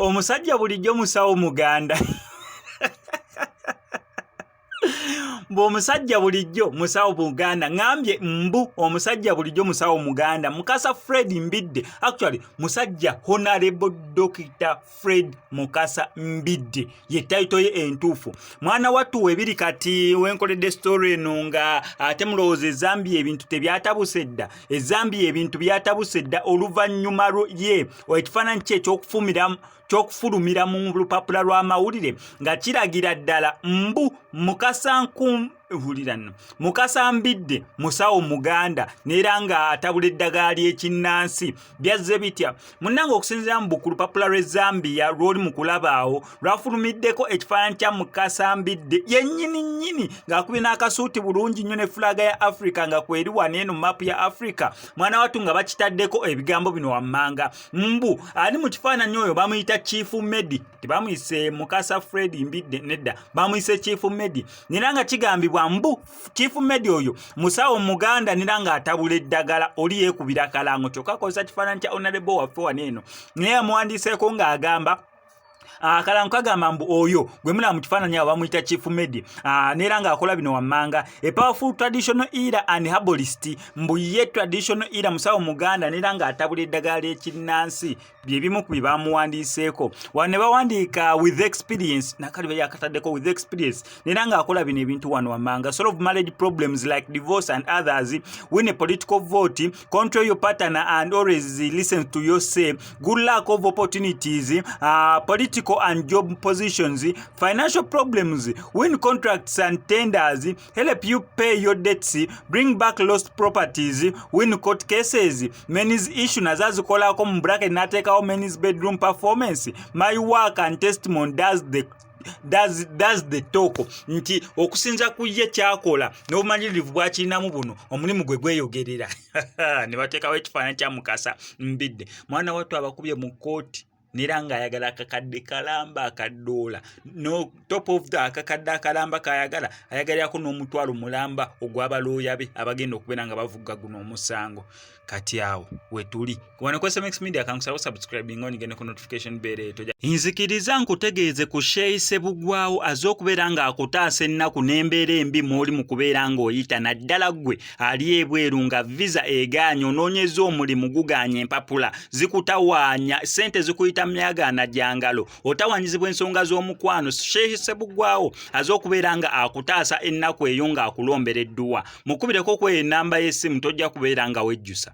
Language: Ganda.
Omusajja bulijjo musawo muganda. Mbu omusajja bulijjo musawo muganda. Ŋambye mbu omusajja bulijjo musawo muganda. Mukasa Fred Mbidde, actually musajja Honorable Dr. Fred Mukasa Mbidde ye title ye entuufu. Mwana wattu webiri kati wenkoledde story eno nga ate mulowooza e Zambia ebintu tebyatabuse dda. E Zambia ebintu byatabuse dda oluvannyuma ye ekifaananyi kye eky'okufulumira mu lupapula lw'amawulire nga kiragira ddala mbu Mukasa Nkum wulira nno Mukasa Mbidde musawo muganda neera nga atabula eddagala ly'ekinnansi. Byazze bitya munnange? Okusinziira mu ku lupapula lw'e Zambia lw'oli mu kulaba awo, lwafulumiddeko ekifaananyi kya Mukasa Mbidde yennyini nnyini ng'akubye n'akasuuti bulungi nnyo ne fulaaga ya Africa nga kweri wano eno maapu ya Africa, mwana wattu nga bakitaddeko ebigambo bino wammanga mbu ali mu kifaananyi oyo bamuyita Chief Medi. Tebamuyise Mukasa Fred Mbidde, nedda, bamuyise Chief Medi, nera nga kigambibwa mbu Chief Medi oyo musawo muganda nera ng'atabula eddagala. Oli yeekubira kalango kyokka akozesa kifaananyi kya honorable waffe wano eno, naye yamuwandiiseeko ng'agamba akalango kagamba mbu oyo gwe mulaba mu kifaananyi awo bamuyita Chief Medi, neera ng'akola bino wammanga, a powerful traditional healer and herbalist. Mbu ye traditional healer, musawo muganda neera ng'atabula eddagala ly'ekinnansi, byebimu ku bye bamuwandiiseeko wano. Ne bawandiika with experience, nakali yakataddeko with experience, neera ng'akola bino ebintu wano wammanga: solve marriage problems like divorce and others, win a political vote, control your partner and always listen to your say, good luck of opportunities, political and job positions, financial problems, win contracts and tenders, help you pay your debts, bring back lost properties, win court cases, men's issue nazo azikolako, mu bracket n'ateekawo men's bedroom performance. My work and testimony does the talk. Nti okusinza ku ye kyakola n'obumanyirivu bwakirinamu buno, omulimu gwe gweyogerera. Ne bateekawo ekifaananyi kya Mukasa Mbidde. Mwana wattu abakubye mu kkooti neera ng'ayagala akakadde kalamba akaddoola. No top of the akakadde akalamba kayagala, ayagalirako n'omutwalo mulamba ogw'abalooya be abagenda okubeera nga bavuga guno omusango. Kati awo wetuli wano ku SMX Media. Kankusaba subscribing, onyigende ku notification bell eyo. Nzikiriza nkutegeeze ku Sheikh Sebugwawo aze okubeera ng'akutaasa ennaku n'embeera embi mw'oli mu kubeera ng'oyita, naddala ggwe ali ebweru nga visa egaanye, onoonyeza omulimu gugaanye, empapula zikutawaanya, ssente zikuyita myagaana gyangalo, otawaanyizibwa ensonga z'omukwano. Sheikh Sebugwawo aze okubeera nga akutaasa ennaku eyo ng'akulombera edduwa. Mukubireko kweyo ennamba y'essimu, tojja kubeera nga wejjusa.